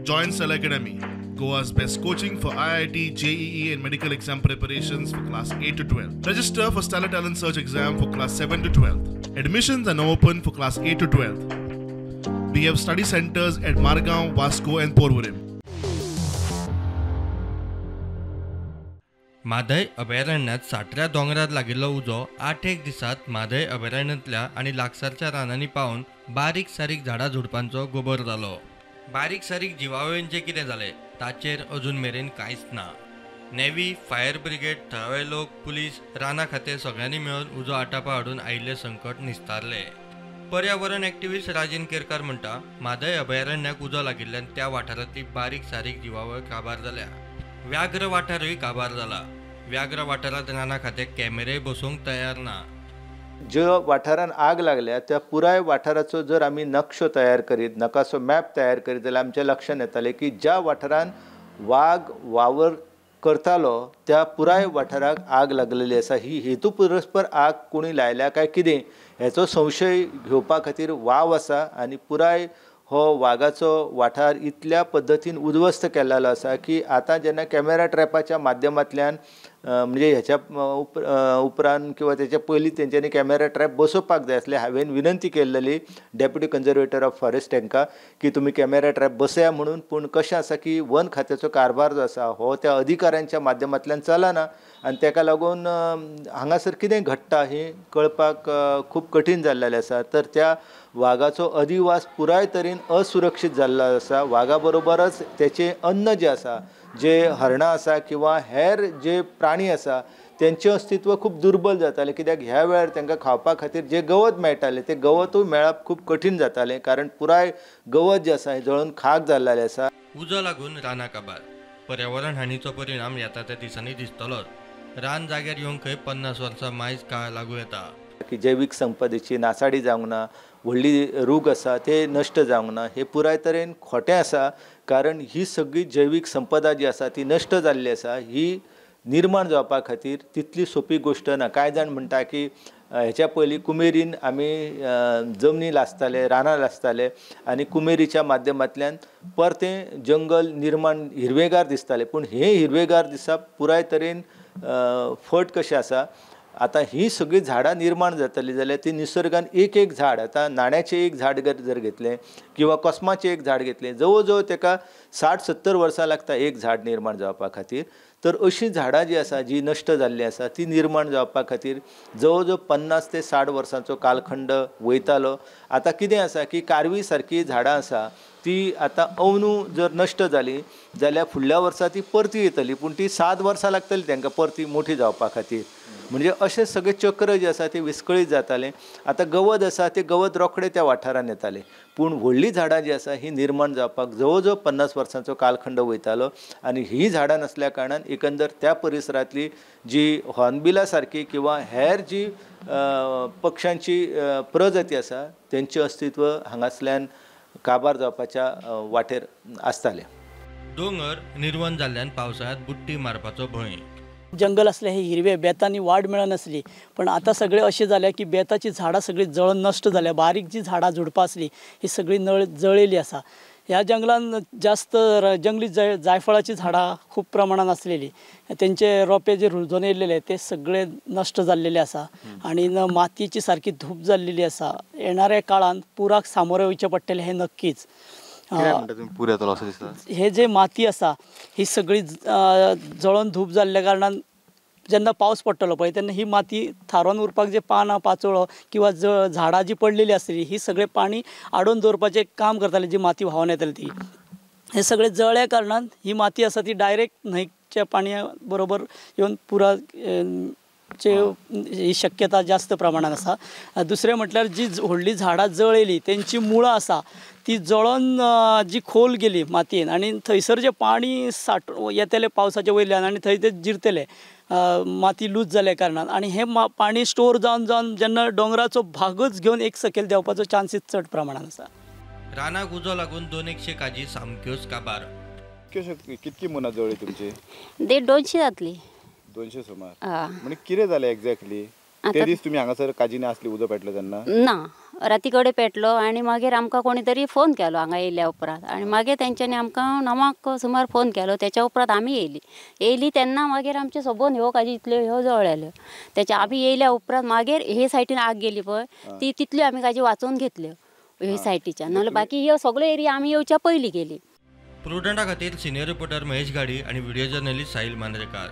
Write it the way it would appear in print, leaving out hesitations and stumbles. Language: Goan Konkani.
Join Stellar Academy, Goa's best coaching for IIT, JEE and medical exam preparations for class 8 to 12. Register for Stellar Talent Search exam for class 7 to 12. Admissions are now open for class 8 to 12. We have study centers at Margao, Vasco and Porvorim. Mhadei अभयारण्यात साटऱ्या दोंगरार लागिल्लो उजो 8 एक दिसांत म्हादय अभयारण्यांतल्या आनी लागसारच्या रानांनी पावन बारीक सारीक झाडां झुडपांचो गोबर जालो. बारीक सारीक जिवावळींचें कितें जालें ताचेर अजून मेरेन कांयच ना. नेव्ही, फायर ब्रिगेड, थळावे लोक, पुलीस, रानां खातें सगळ्यांनी मेळून उजो आटापा हाडून आयिल्लें संकट निस्तारलें. पर्यावरण एक्टिविस्ट राजेन केरकार म्हणटा, म्हादय अभयारण्याक उजो लागिल्ल्यान त्या वाठारांतली बारीक सारीक जिवावळ काबार जाल्या. व्याघ्र वाठारूय काबार जाला. व्याघ्र वाठारांत रानां खातें कॅमेरे बसोवंक तयार ना. ज्या वाठारान आग लागल्या त्या पुराय वाठाराचो जर आमी नक्शो तयार करीत, नकासो मॅप तयार करीत जाल्यार आमच्या लक्षांत येतालें की ज्या वाठारान वाग वावर करतालो त्या पुराय वाठाराक आग लागलेली आसा. ही हेतू पुरस्पर आग कोणी लायल्या काय कितें हेचो संशय घेवपा खातीर वाव आसा आनी पुराय हो वागाचो वाठार इतल्या पद्दतीन उद्ध्वस्त केल्लो आसा की आतां जेन्ना कॅमेरा ट्रॅपाच्या माध्यमांतल्यान म्हणजे ह्याच्या उपरांत किंवा तेच्या पयलीं तेंच्यांनी कॅमेरा ट्रॅप बसोवपाक जाय आसले. हांवें विनंती केल्लेली डेप्युटी कन्जर्वेटर ऑफ फॉरेस्ट हांकां की तुमी कॅमेरा ट्रॅप बसया म्हणून, पूण कशें आसा की वन खात्याचो कारभार जो आसा हो त्या अधिकाऱ्यांच्या माध्यमांतल्यान चलना आनी तेका लागून हांगासर कितें घडटा हें कळपाक खूब कठीण जाल्लें आसा. तर त्या वागाचो अधिवास पुराय तरेन असुरक्षीत जाल्लो आसा. वागा बरोबरच तेचें अन्न जें आसा, जे हरणां आसा किंवा हेर जे प्राणी आसा तेंचें अस्तित्व खूब दुर्बल जातालें, कित्याक ह्या वेळार तांकां खावपा खातीर जें गवत मेळटालें तें गवतूय मेळप खूब कठीण जातालें, कारण पुराय गवत जें आसा हें जळून खाक जाल्लें आसा. उजो लागून रानां काबार, पर्यावरण हानीचो परिणाम येता त्या दिसांनी दिसतलोच. रान जाग्यार येवंक खंय 50 वर्सां मायज काळ लागू येता. की जैवीक संपदेची नासाडी जावंक ना, व्हडली रूख आसा ते नश्ट जावंक ना, हे पुराय तरेन खोटें आसा, कारण ही सगळी जैवीक संपदा जी आसा ती नश्ट जाल्ली आसा. ही निर्माण जावपा खातीर तितली सोंपी गोश्ट ना. कांय जाण म्हणटा की हेच्या पयलीं कुमेरीन आमी जमनी लासताले, रानां लासताले आनी कुमेरीच्या माध्यमांतल्यान परतें जंगल निर्माण हिरवेगार दिसतालें, पूण हें हिरवेगार दिसप पुराय तरेन फट कशें आसा. आतां ही सगळीं झाडां निर्माण जातलीं जाल्यार ती निसर्गान एक एक झाड, आतां नाण्याचें एक झाड जर घेतलें किंवा कोसमाचें एक झाड घेतलें, जवळ जवळ तेका 60-70 वर्सां लागता एक झाड निर्माण जावपा खातीर. तर अशीं झाडां जीं आसा जी नश्ट जाल्लीं आसा ती निर्माण जावपा खातीर जवळ जवळ 50 ते 60 वर्सांचो कालखंड वयतालो. आतां कितें आसा की कारवी सारकीं झाडां आसा ती आतां अवनू जर नश्ट जाली जाल्यार फुडल्या वर्सा ती परती येतली, पूण ती 7 वर्सां लागतली तांकां परती मोठी जावपा खातीर. म्हणजे अशें सगळें चक्र जें आसा तें विस्कळीत जातालें. आतां गवत आसा तें गवत रोखडें त्या वाठारान येतालें, पूण व्हडलीं झाडां जीं आसा हीं निर्माण जावपाक जवळ जवळ 50 वर्सांचो कालखंड वयतालो आनी हीं झाडां नासल्या कारणान एकंदर त्या परिसरांतली जी हॉर्नबिला सारकी किंवा हेर जी पक्ष्यांची प्रजाती आसा तेंचें अस्तित्व हांगासल्यान काबार जावपाच्या वाटेर आसतालें. दोंगर निर्वण जाल्ल्यान पावसाळ्यांत बुडटी मारपाचो भंय. जंगल असले हे हिरवे बेतांनी वाड मेळनासली, पण आतां सगळे अशें जालें की बेताची झाडां सगळीं जळून नश्ट जाल्या. बारीक जी झाडां झुडपां आसली ही सगळी नळ जळिल्ली आसा. ह्या जंगलान जास्त जंगली जायफळाची झाडां खूब प्रमाणान आसलेली, तेंचे रोपे जे रुजोवन येयल्लेले ते सगळे नश्ट जाल्लेले आसा आनी मातयेची सारकी धूप जाल्लेली आसा. येणाऱ्या काळान पुराक सामोरे वयचें पडटलें हें नक्कीच. हे जे माती आसा ही सगळी जळोन धूप जाल्ल्या कारणान जेन्ना पावस पडटलो पळय तेन्ना ही माती थारोवन उरपाक जे पानां पाचोळो किंवा झाडां जी पडलेली आसली ही सगळें पाणी आडोवन दवरपाचें काम करताली, जी माती व्हांवन येताली ती. हे सगळे जळ्या कारणान ही माती आसा ती डायरेक्ट न्हंयच्या पाणया बरोबर येवन पुरा ही शक्यता जास्त प्रमाणान आसा. दुसरें म्हटल्यार जी व्हडलीं झाडां जळयली तेंची मुळां आसा ती जळोन जी खोल गेली मातयेन आनी थंयसर जें पाणी साठ येतलें पावसाच्या वयल्यान आनी थंय तें जिरतलें माती लूज जाल्या कारणान आनी हें पाणी स्टोर जावन जावन जेन्ना दोंगराचो भागच घेवन एक सकयल देंवपाचो चान्सीस चड प्रमाणान आसा. रानाक उजो लागून 200 काजी सामक्योच काबार. कितकी मुनां जळ्ळी तुमची? 150 जातली. 200 सुमार. म्हणजे कितें जालें एक्झॅक्टली ते दीस तुमी हांगासर काजीनी आसली उजो पेटलो तेन्ना? ना, राती कडेन पेटलो आनी मागीर आमकां कोणी तरी फोन केलो हांगा येयल्या उपरांत आनी मागीर तेंच्यांनी आमकां 9 सुमार फोन केलो. तेच्या उपरांत आमी येयली तेन्ना मागीर आमचे सोबोन ह्यो काजी इतल्यो ह्यो जळ्ळेल्यो. तेच्या आमी येयल्या उपरांत मागीर हे सायडीन आग गेली पळय ती तितल्यो आमी काजी वाचोवन घेतल्यो हे सायडीच्यान, नाल्यार बाकी ह्यो सगळ्यो एरिया आमी येवच्या पयलीं गेली. प्रुडंटा खातीर सिनियर रिपोर्टर महेश गाडी आणि व्हिडिओ जर्नलिस्ट साहिल मांद्रेकार.